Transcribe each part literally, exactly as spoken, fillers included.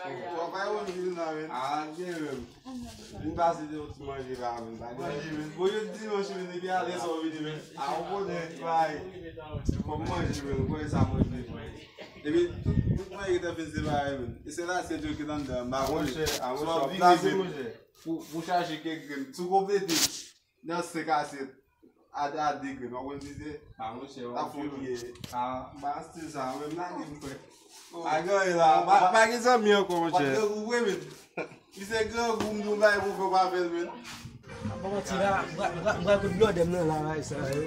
Travay ou vin la, men. Ah, gen menm. Vin pase de yon ti manje la, men. Pa gen manje, men. Bon, yo dimanch, men, epi alè sa w vini, men. Ah, ou konnen, bay. Fò m manje, men. Ou konnen sa manje, men. Epi, tout, tout manje ki te fin separe, men. E se la, se yo ki t anndan, m pa konnen. Monchè, ah, monchè, w ap plase, monchè. Pou, pou chache kèk grenn. Si w konplete nan senk asyèt, a, a de grenn, w ap konn si se. Ah, monchè, w ap foli ye. Ah, m pa stil sa, menm lage m, frè. Oh. Pa gen anyen la. Pa, pa gen zanmi ankò, monchè. Misye grangou, m di w bagay pou fè w pa fè l, men. Bon, manti la, m pral, m pral, m pral kout blòdè m nan la, bagay sa yo.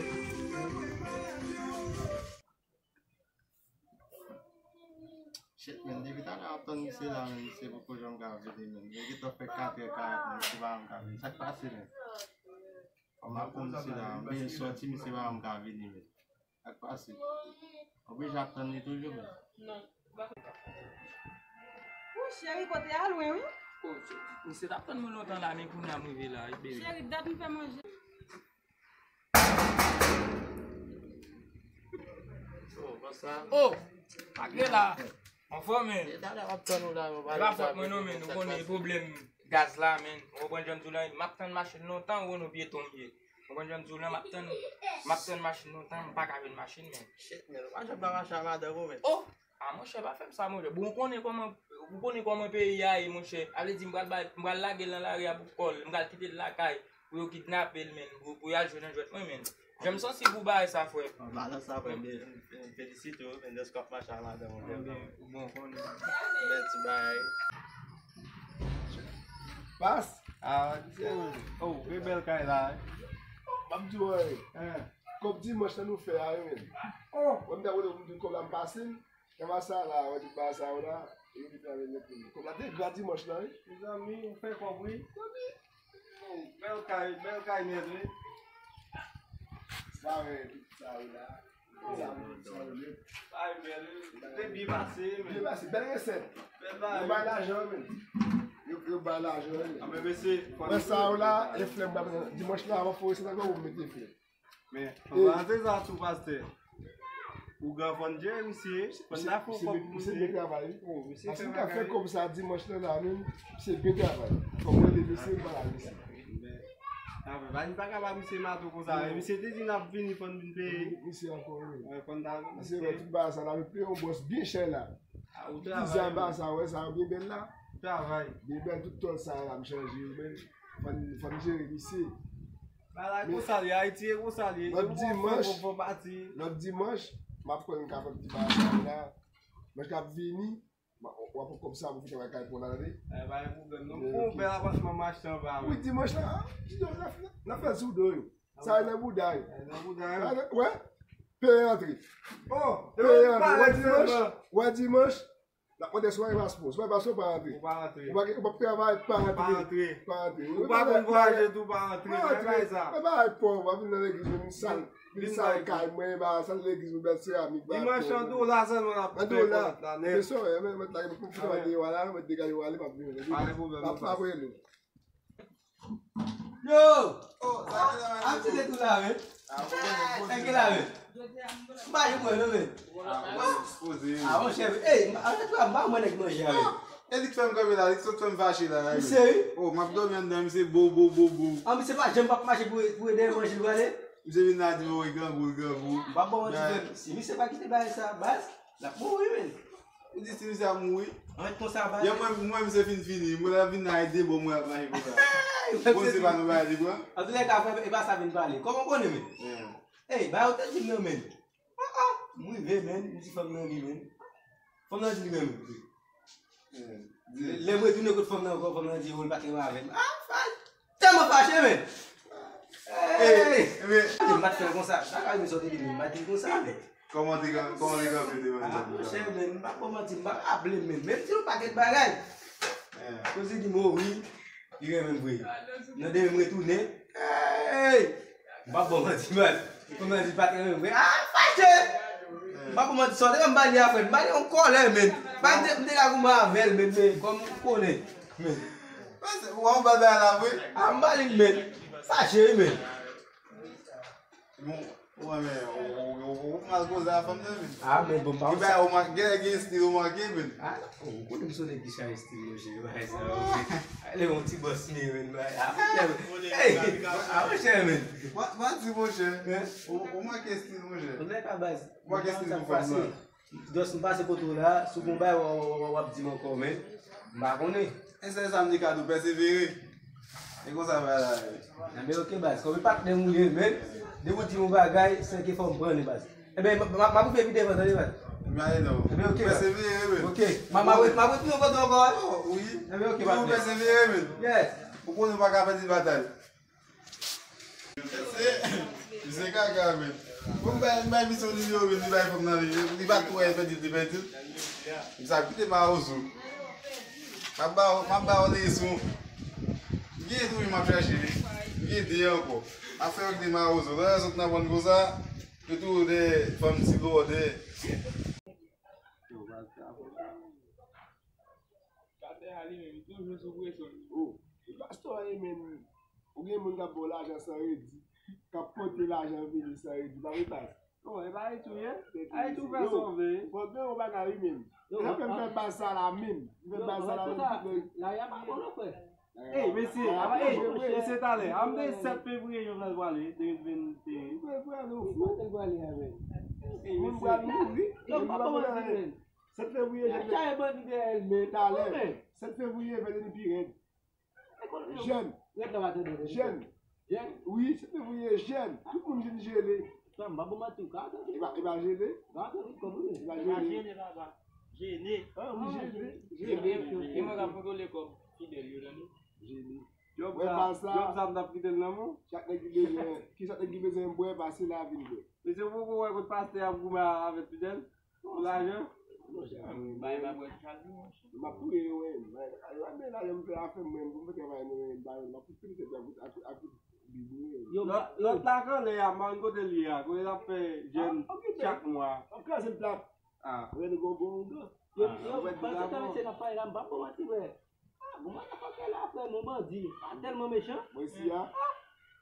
Shit, men, depi talè m ap tann misye la, men, misye poko janm ka vini, men. Li gentan fè katrè karant, men, misye pa janm ka vini. Sa k pase, men? Fò m ap tann misye la, m byen sòti, misye pa janm ka vini, men. Sa k pase? Oblije ap tann li toujou, men. Ou cheri, kote a lwen, wi. Oh, misye t ap tann mwen lontan la, men kounye a m rive la, wi, baby. Cheri, dat m fè manje. Oh, konsa. Oh, malgre la. Anfòm, men. E talè m ap tann ou la, men. E pa fòt mwen non, men. Ou konnen pwoblèm gaz la, men. Ou konprann jan m di w la, m ap tann machin lontan, ou konnen pyeton m ye. Ou konprann jan m di w la, m ap tann, m ap tann machin lontan, m pa ka jwenn machin, men. Shit, men, ou pa janm pa mache a madanm ou, men. Oh! Ah, monchè, pa fè m sa, monchè. Bon, ou konnen kòman, ou konnen kòman peyi a ye, monchè. A vle di, m pral bay, m pral lage l nan lari a pou kò l, m pral kite l lakay, pou yo kidnape l, men, pou, pou y al jwe nan jwèt mwen, men. Jan m santi pou bagay sa, frè. Balans la, frè, m, m felisite w, men, dèske w ap mache a madanm ou, frè. Bon, konnen. Bèl ti bagay. Pas. Ah, oh, gen bèl kay la, wi. M ap di w, wi. Hein. Kòb dimanch lan nou fè a, wi, men. Oh. Mwen, m ta kote pou m di kòb la, m pase l. Kòb la sa la, wè, tout bagay sa yo la. E yo te fè avè nèt, men. Kòb la te gra dimanch lan, wi. Mezanmi, ou fè kòb, wi. Mezanmi. Oh, bèl kay, bèl kay nèt, wi. Sa, wi, tout sa yo la. Bèl resèt. Yo bay lajan, men. Yo, yo bay lajan, men. Mwen sa yo la, e flè m pa pran. Dimanch la, mwen fè resèt ankò pou m mete flè. Men, an paran se sa tou, pastè. Ougan fò n jere misye, fò n ta fè yon kòb pou misye. Misye byen travay, wi. Paske m ka fè kòb sa dimanch lan la, men misye byen travay. Fò m rele misye, m pale ak misye. Sa fè, pa di m pa ka ba misye mato konsa, men misye te di n ap vini, fò n vin peye. Misye ankò, wi. Wi, fò n ta vin peye. Misye wè tout bagay sa la, nou peye yon bòs byen chè la. Ah, ou travay. Ti zaba sa, wè, sa yo byen bèl la. Travay. Byen bèl, tout tòl sa la, m chanje yo, men fò n, fò n jere misye. Bagay konsa l ye, Ayiti e konsa l ye. Lòt dimanch, lòt dimanch, m ap kwè m ka fè ti bagay sa la. Dimanch k ap vini, w ap pran kòb sa pou fè travay kay pou la, tande. Eh, pa gen pwoblèm, non. Pou yon bèl apatman m achte anba, wi, dimanch la, n ap fè, n ap fè zoudo yo. Sa e nan bouda yo. Nan bouda yo. Wè? Peye antre. Oh, peye antre. Wè dimanch, wè dimanch. N ap mande si w pa gen paspò. Si w pa gen paspò, w pa antre. Ou pa antre. Ou pa gen, ou p ap travay, pa antre. Pa antre. Pa antre. Ou pa konn vwayaje tou, pa antre. Pa antre. Bagay sa. Men bagay pòv, w ap vin nan legliz, vin sal, vin sal kay mwen, ba sal legliz mwen, bèl seramik, ba dimanch an dola sèlman n ap fè kòb la nèt. Men sa w wè, men mèt la, pou fè de yo la, mèt degaje yo ale, m ap vini. Pa gen pwoblèm, non. M ap, m ap rele w. Yo! Oh, sa gen la, ap tire tou la, men. Sa gen la, men. M pa yon mwen, non, men. Ah, monchè, ey, m pa mwen nèg manje a, men. E li k fè m kanpe la, li k sot fè m fache la, men. Misye, wi. Oh, m ap dòmi anndan, misye bo, bo, bo, bo. Ah, misye pa janm p ap mache pou, pou ede manje l prale. Misye vin la di m, oh, li grangou, li grangou. M pa bon, si misye pa kite bagay sa, baz. L ap mouri, men. Ou di si misye ap mouri? Ann konsa, ba. Yè mwen, mwen, misye fin fini. Mwen la vin la, e de bò mwen ap mache konsa. Bon, se pa nou bagay li pran. Antoulèka, frè, e pa sa vin pale. Kòman w konnen, men? Ey, ba yo te di m nan, men. Ah, ah, m rive, men. M di fanm nan ri, men. Fanm nan di li menm. Lè m retounen kot fanm nan ankò, fanm nan di, oh, li pa t renmen avè m. Ah, fay. Tèlman fache, men. Ey, men. M pa t fè l konsa. Sa ka vin sòti de li, m pa t di l konsa, men. Kòman te, kòman te kanpe devan li? Ah, monchè, men, m pa bon manti, m pa raple, men. Menm si yon pakèt bagay. Koze di m, oh, wi, li renmen m vre. Nan demen m retounen, Hey! M p ap ba w manti, baz. Kòm nan di pa t renmen vre. Ah, fache! M p ap ba w manti, sa w te wè m ba li a, frè. M ba li yon kòlè, men. Ba m te, m te ka goumen avè l, men, men, kòm ou konnen. Men. Ou an bagay la, vre? Ah, m ba li, men. Fache, wi, men. Bon, ou renmen, ou, ou, ou, ou mal koze a fanm nan, men. Ah, men bon, pa ou sa. Gen, gen estil ou manke, men. Ah, ou konnen m se yon nèg ki chanje estil, monchè, bagay sa yo. Ale, yon ti bòs, men, men, bagay. Ah, monchè, men. Hey, ah, monchè, men. Mwen, mwen di, monchè. Hein? Ou, ou manke estil, monchè. Ou nèg a baz. Ou manke estil pou fanm nan. Dòs, m pase kote w la, si w gon bagay, w, w, w, w ap di m ankò, men. M pa konnen. E sèl sa m di Kadou, pèsevere. E konsa bagay la ye. Enben, oke, baz. Kòm e patnè m ou ye, men, depi w di m yon bagay, se ke fò m pran li, baz. Enben, m, m, m ap rive pi devan, tande, baz. M ale non. Enben, oke, baz. Pèsevere, men. Oke. M, m ap ret, m ap ret yon kote ankò, wi. Oh, wi. Enben, oke, patnè. Pèsevere, men. Yes. Ou konnen w pa ka pèdi batay. Se, se kaka, men. Bon, m bay, m bay misye yon nimewo, men li bay fanm nan, li, li pa t wè, pèdi, li pèdi. M sa kite mawozo. M ap ba, m ap ba yon leson. M gen tou, wi, m ap chache, wi. M gen de ankò. M ap fè yo kite mawozo. Lè zòt nan bann konsa, yo tou de fanm ti lòdè. Yo, baz, sa fò. Pastè a li menm, li toujou sou presyon. Oh, e pastè a li menm, ou gen moun k ap ba w lajan san redi, k ap pote lajan vini san redi, pa vre, pas? Oh, e pa Ayiti w ye? Ayiti w fè sa w vle. Bon, gen yon bagay wi menm. Yo, m ap fè baz sa la menm. M fè baz sa la menm. La y ap bon non, frè. Ey, mesye, ey, mesye, talè. An m te sèt fevriye Jovenel prale, de mil vennde. Mwen prale ou fou. Mwen prale avè l. Ey, mesye. Mwen prale mouri. Yo, m pa kòmanse vre. Sèt fevriye, y ap chache bandi dèyè l, men. Talè. Sèt fevriye, Vèleni pi rèd. Jèn. Rèd la pa tande, rèd. Jèn. Jèn? Wi, sèt fevriye, jèn. Tout moun vin jele. Frè m, m pa bon manti w ka tande. E pa, e pa jele? Pa tande, kòm ou ye. E pa jele. E pa jele, papa. Jene. Ah, wi, jele. Jele. E mwen k ap kontwole kòb fidèl yo, tande. Jele. Djòb sa, djòb sa m t ap kite l nan men w. Chak nèg ki bezwen, ki chak nèg ki bezwen bwè, pase la vin bwè. Mesye, ou poko wè kot pastè ap goumen avèk fidèl? Pou lajan? Bay pa bwè chak jou, monchè. M ap touye yo, wi. Bay, bay, bay, men lajan m fè afè m, mwen, pou m fè travay mwen, bay, m ap fout fini fè travay ak, ak, ak bib mwen. Lòt, lòt la kanlè a, m pa konn kote l ye a, kote l ap fè jèn chak mwa. Ap kraze l plat. Ah. Rèd gongon. Yo, yo, pastè Tavisye n ap pale la, m pa bon manti, frè. Ah, bon, motherfucker la, frè m, yon bandi. Ah, tèlman mechan. Mwen isi a. Ah,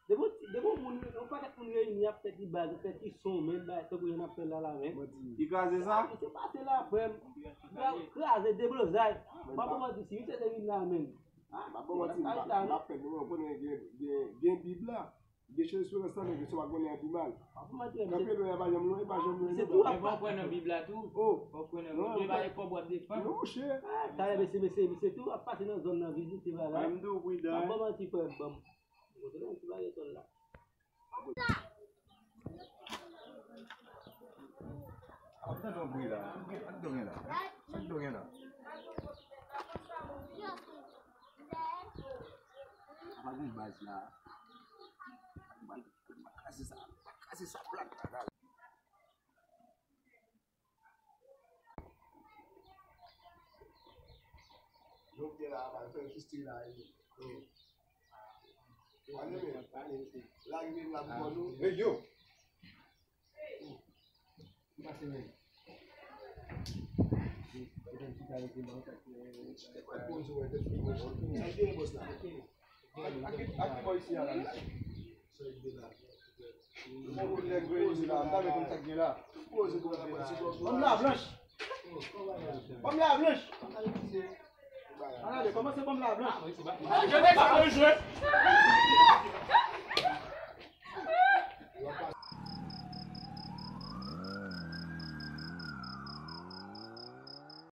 depi, depi yon moun, yon pakèt moun reyini, y ap fè ti baz, y ap fè ti son, menm bagay, tankou jan n ap fè l la, la, men. Li kraze sa? Ah, misye pase la, frè m. Kraze, deblozay. M pa bon manti, si misye te vin la, menm. Ah, m pa bon manti, m pa, m pa pè, nou konnen gen, gen, gen Bib la. Gen chans esperans la, men kesyon pa konnen an pi mal. Kanpe lwen an pa janm lwen, pa janm lwen. Se tou. Men fò w kwè nan Bib la tou. Oh. Fò w kwè nan Bib la, e kòb w ap defann. Non, monchè. Ah, talè, mesye, mesye, mesye tou ap pase nan zòn nan, vizite bagay. Mwen m tou pridan. Pa ban manti, frè m, ban m. Kote nan ti bagay tòl la. Ap tann yon bri la. Sa k dwe gen la? Sa k dwe gen la? Apa gen baz la. Kraze sa, kraze sa plat la. Donk, la, pa fè kistri la, e. Wale men. Lage men la pou nou. Hey, yo. Pase men. Sa ki bò isi a la? Sa ki bò la? Ban m la blanch. Ban m la blanch. Ann ale, kòmanse ban m la blanch.